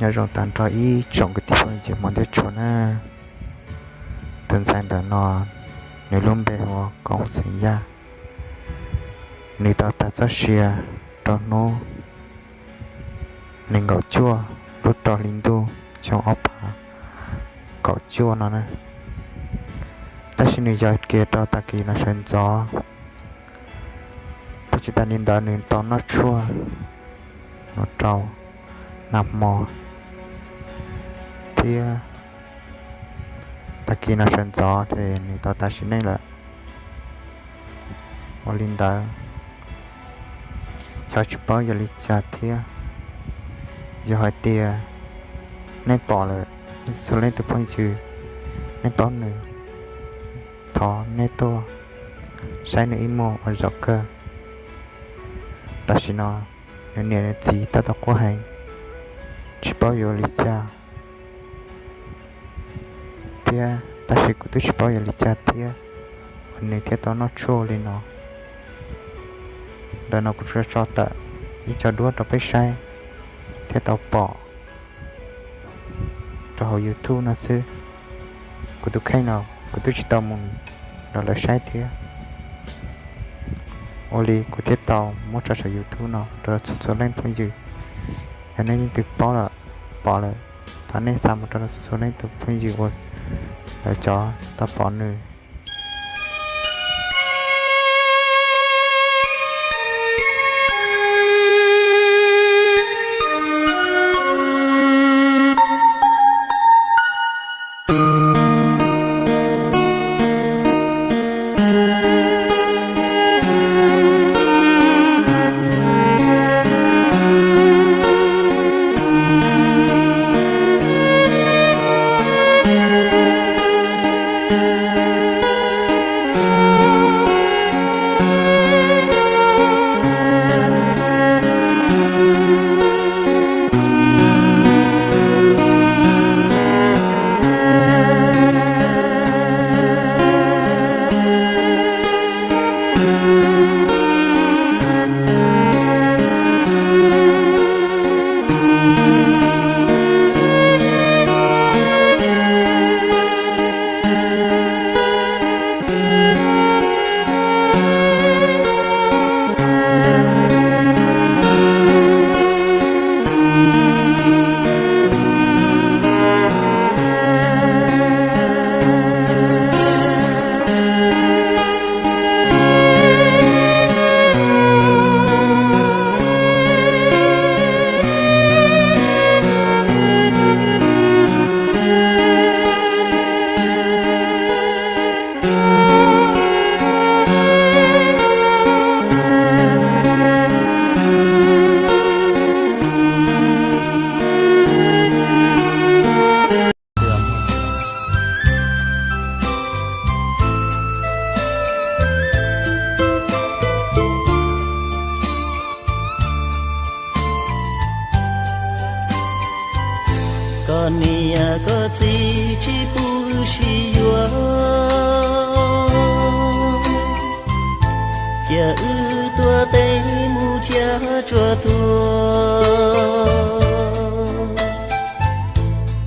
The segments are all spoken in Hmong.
Nyob zoo tag nrho ib tsoom kwv tij phooj ywg hmov thiab tshua na. Tus ntxhais ntawm no nws lub npe hu ua Koob Xeem Yaj. Nws tau tas txoj sia rau hnub nees nkaum cuaj lub rau hli ntuj xyoo ob phav kaum cuaj no na. Tab sis nws yog kiag rau tag kis no sawv ntxov. Thiab tsis tas li ntawd nws tau noj tshuaj mus rau nag hmo thiab tag kis no sawv ntxov ces nws tau tas sim neej lawm. Ua li ntawd xyov tsis paub yog li cas thiab. Yog hais tias nej pom lawm, txhua leej txhua tus phooj ywg, nej paub nws, thov nej tuaj saib nws ib muag ua zaum kawg. Tam sim no nws niam nws txiv tab tom quaj heev, tsis paub yuav ua li cas thiab, tab sis kuv twb tsis paub yog li cas thiab uas nws thiaj tau noj tshuaj li no. Ntawm no kuv tsuas tso tawm ib co duab rau peb saib thiab tau pom rau hauv YouTube no xwb. Kuv tus kheej no kuv twb tsis tau mus nrog lawv saib thiab. Ua li kuv thiaj tau muab tso saum YouTube no rau txhua txhua leej phooj ywg. Yog nej leej twg paub lawm, pom lawm, thov nej xa mus rau txhua txhua leej tus phooj ywg uas lawv cov tau pom nws. Koj niam koj txiv tsis pub wb sib yuav, cia wb tuaj teb mus thiab tsuas tuag,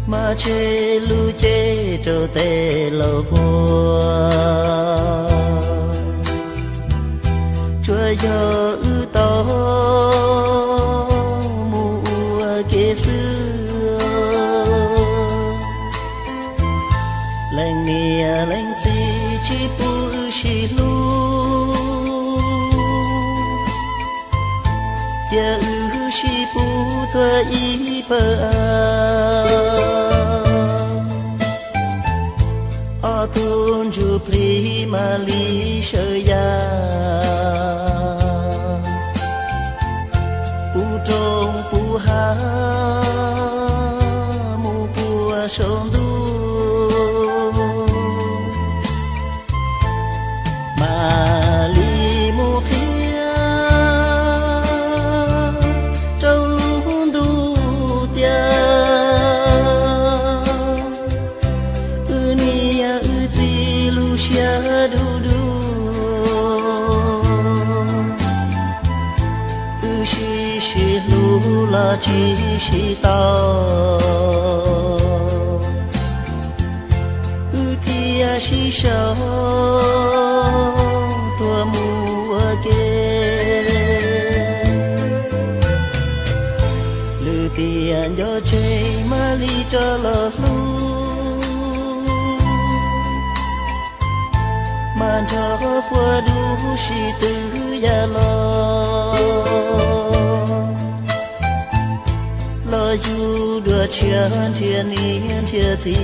mas tseg lub cev rau tej laus quaj. Tsuas yog wb tau mus ua ke xwb, leej niam leej txiv tsis pub wb sib hlub, cia wb sib pub tuag ib pawg av. Ob tug ntsuj plig mam li sawv yam, puv roob puv hav mus puag saum ntuj, mam li mus qhia rau lub ntuj tias wb niam wb txiv lub siab du du. tsis tau, wb thiaj sib sau tuag mus ua ke. Lwm tiam nco tseg mam li rov los hlub, mas nrog fuab dub sib tw ya los, los yug dua tshiab nrhiav niam nrhiav txiv.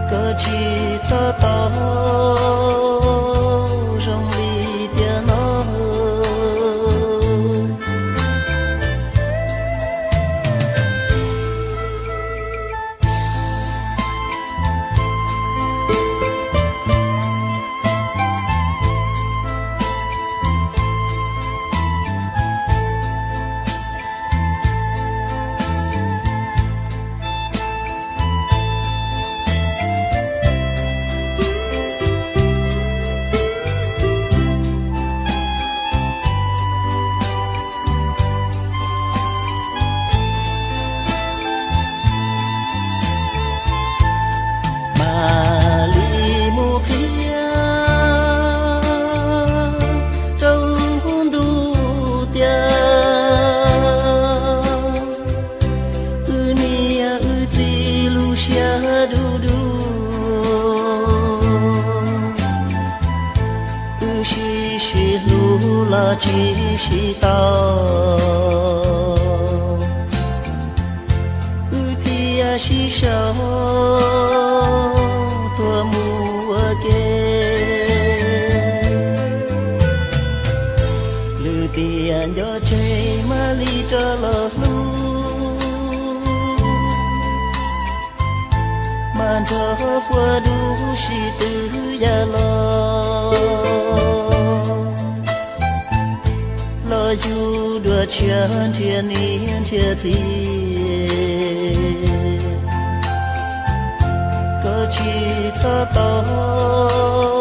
Koj tsis txhob tau zoo li tiam no. Mam li mus qhia rau lub ntuj tias wb niam wb txiv lub siab dub dub, wb sib sib hlub los tsis sib tau, wb thiaj sib sau tuag mus ua ke. Lwm tiam nco tseg mam li rov los hlub, mas nrog fuab dub sib tw ya los, los yug dua tshiab nrhiav niam nrhiav txiv. Koj tsis txhob tau